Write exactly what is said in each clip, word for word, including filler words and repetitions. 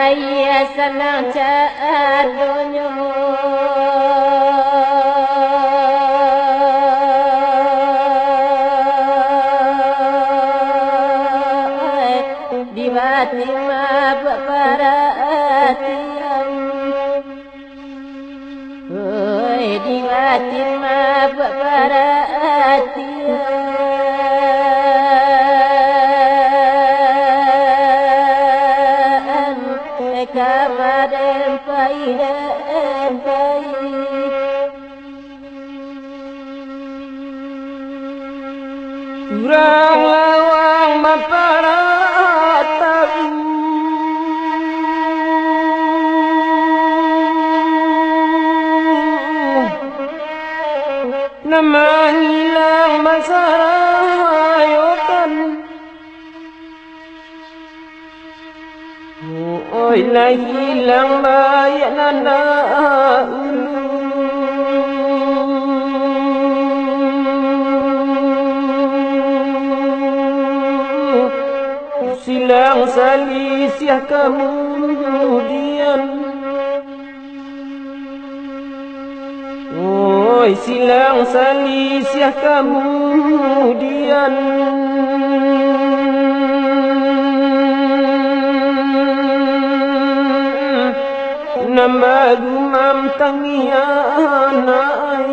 Iya sanang caronyo, di batin mabuak paratian. Oi, di batin mabuak paratian, ka maden pai den pai. Urang lawang maparatau, nan mangilang masarayokan. Oi, lah hilang baiak nan dahulu. Silang salisiah kamudian. Oi, silang salisiah kamudian, nan bagumam tangiang ai.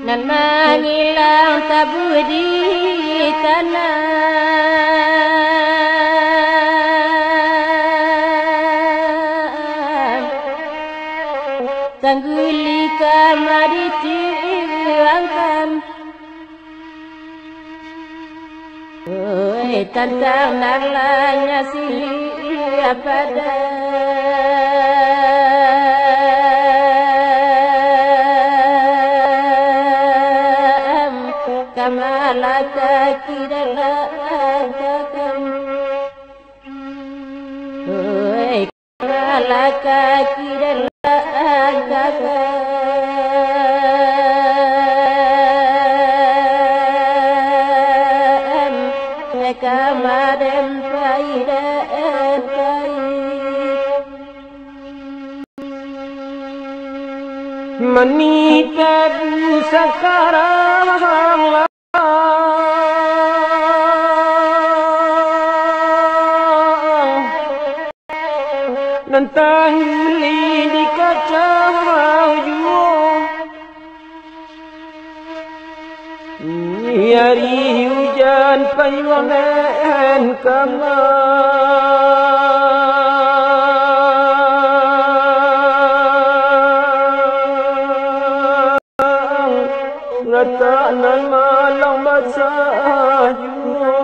Nan mangilang tabuih di tanah, tangguli ka maditiangkan. Oi, tantang nan lah nyo siliah padam, ka malakaki dalam kakam. Oi, malakaki dalam kakam, ka maden pai den pai. Manitah sakarang, nan tangguli di kaca juo. Ari ujan payuang den kama, ratak nan malang basah juo.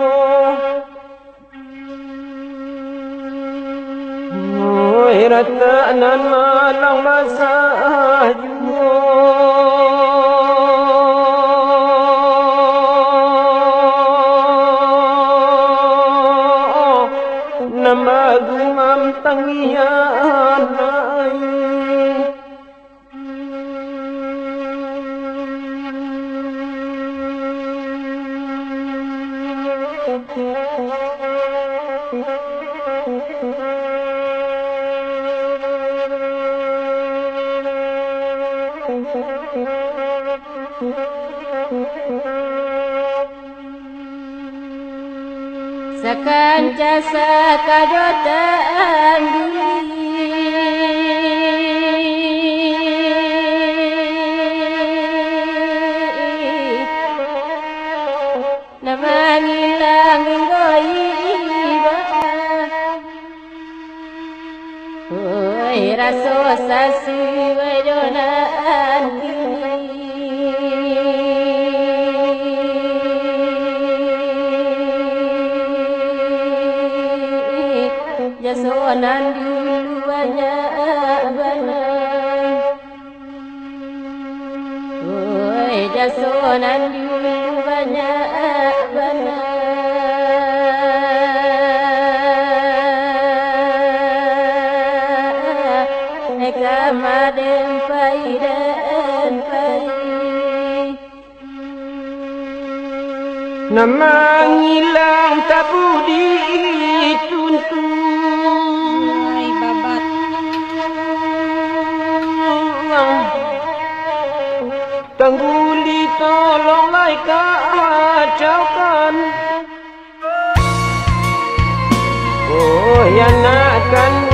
Oi, ratak nan malang basah juo, nan bagumam tangiang ai. Sakanca sakajo tangguli, nan mangilang goibah. Oi, raso sasuai jo nan kini, jaso nan dulu banyak bana. Oi, jaso Nan dulu banyak bana, kamarin pai den pai. Nan mangilang tabuih dituntuang. Tangguli tolong lai kacaukan. Oh, ya nak kan.